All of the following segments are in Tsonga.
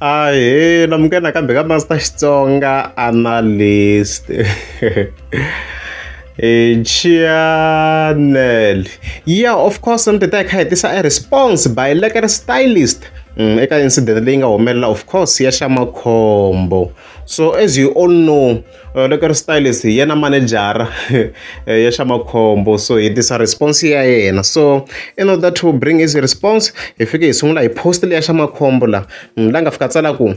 Ahee namukela nakambe ka Master Xitsonga Analyst channel. Yeah, of course mi tita hi kha hi tisa a response by Lekker Stylist eka incident leyi nga humelela of course ya xa makhombo. So as you all know Lekker Stylist hi yena manejara ya xa makhombo so hi tisa response ya yena. So in order to bring his response hi fike hi sungula hi post leya xa makhombo la la nga fika tsala ku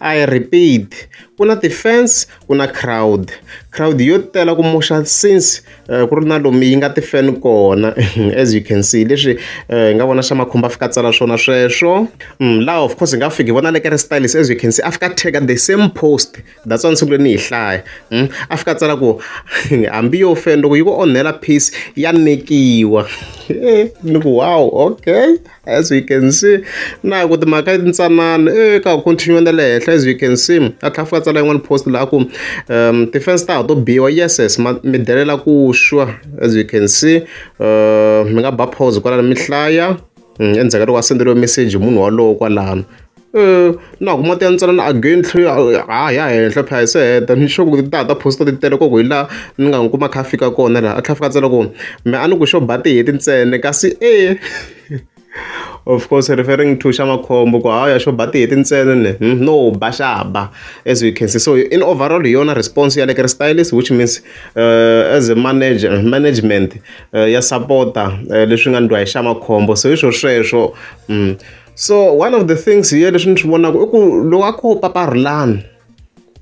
I repeat ku na ti-fans ku na crowd crowd yo tela ku moxa since ku ri na lomu yi nga ti-fan kona as you can see leswi hi nga vona xa makhombo a fika tsala swona sweswo laha of course hi nga fiki hi vona Lekker Stylist as you can see a fika tag the same post that's why ni sungule ni yi hlaya a fika tsala ku hambi yo fan loko yi ku onhela piece ya nekiwa ni ku wow okay as you can see na ku timhaka ntsanana e ka continue na le henhla as you can see a tlhela fika tsala yin'wana post laha ku ti-fans ta ha to biwa yes yes mi delela ku xwa as you can see mi nga ba pause kwalano mi hlaya endzhaku ka loko a senderiwe message hi munhu walowo kwalano na ku mati ya ntsanana again tlhe ha ya henhla phela se heta ni sure ku ta ha ta post ti tele ku hi laha ni nga n'wi kuma kha a fika kona laha a tlhela fika tsala ku me a ni ku xo ba tiheti ntsena kasi e of course referring to xa makhombo ku haya xo ba tiheti ntsena ne no ba xa ba as you can see so in overall hi yona response ya Lekker Stylist which means as a manager management ya sapota leswi nga ndliwa hi xa makhombo so hi swo sweswo so one of the things hi leswi ni swi vonaka i ku loko a ko paparhulani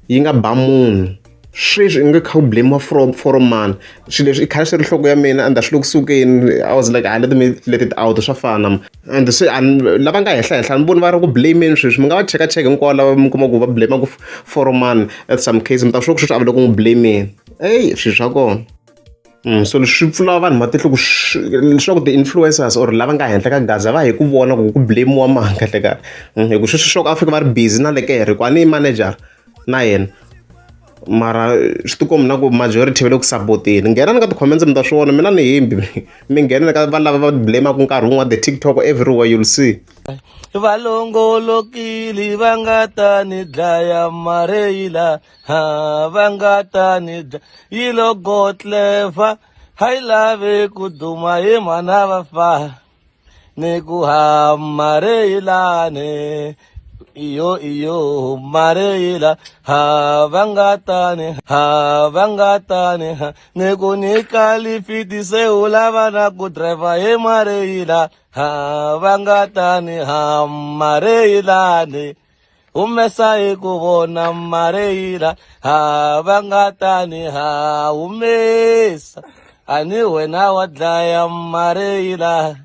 yi nga ba munhu sweswi i nge kha ku blame from foromani swilo leswi i khale swi ri nhloko ya mina and a swi le kusukeni I was like ah let me let it out swa fana and se lava nga henhla henhla ni voni va ri ku blame-eni sweswi mi nga va chekacheka hinkwavo lava mi kuma ku va blame ku foromani at some case mi ta swi ku sweswi a va le ku n'wi blame-eni eyi swilo swa kona so leswi swi pfula vanhu matihlo ku leswaku ti-influencers or lava nga henhla ka gaza va hi ku vona ku ku blame-iwa mani kahle kahle hi ku sweswi swa ku a fika va ri busy na Lekker ku a ni manager na yena mara swi tikombi na ku majority va le ku sapoteni nghena ni ka ti-comments mi ta swi vona mina ni hembi mi nghena ka va lava va blame-aka nkarhi wun'wana the TikTok everywhere you'll see Va longolokile va nga ta ni dlaya mareyila ha va nga ta ni dlaya yi lo gotleva ha yi lavi ku duma hi mhana va fa ni ku ha mareyilani iyo iyo mareyila ha va nga tani ha va nga tani ha ni ku nyika lifiti se u lava na ku driver hi mareyila ha va nga tani ha mareyilani humesa hi ku vona mareyila ha va nga tani ha humesa a ni wena wa dlaya mareyila.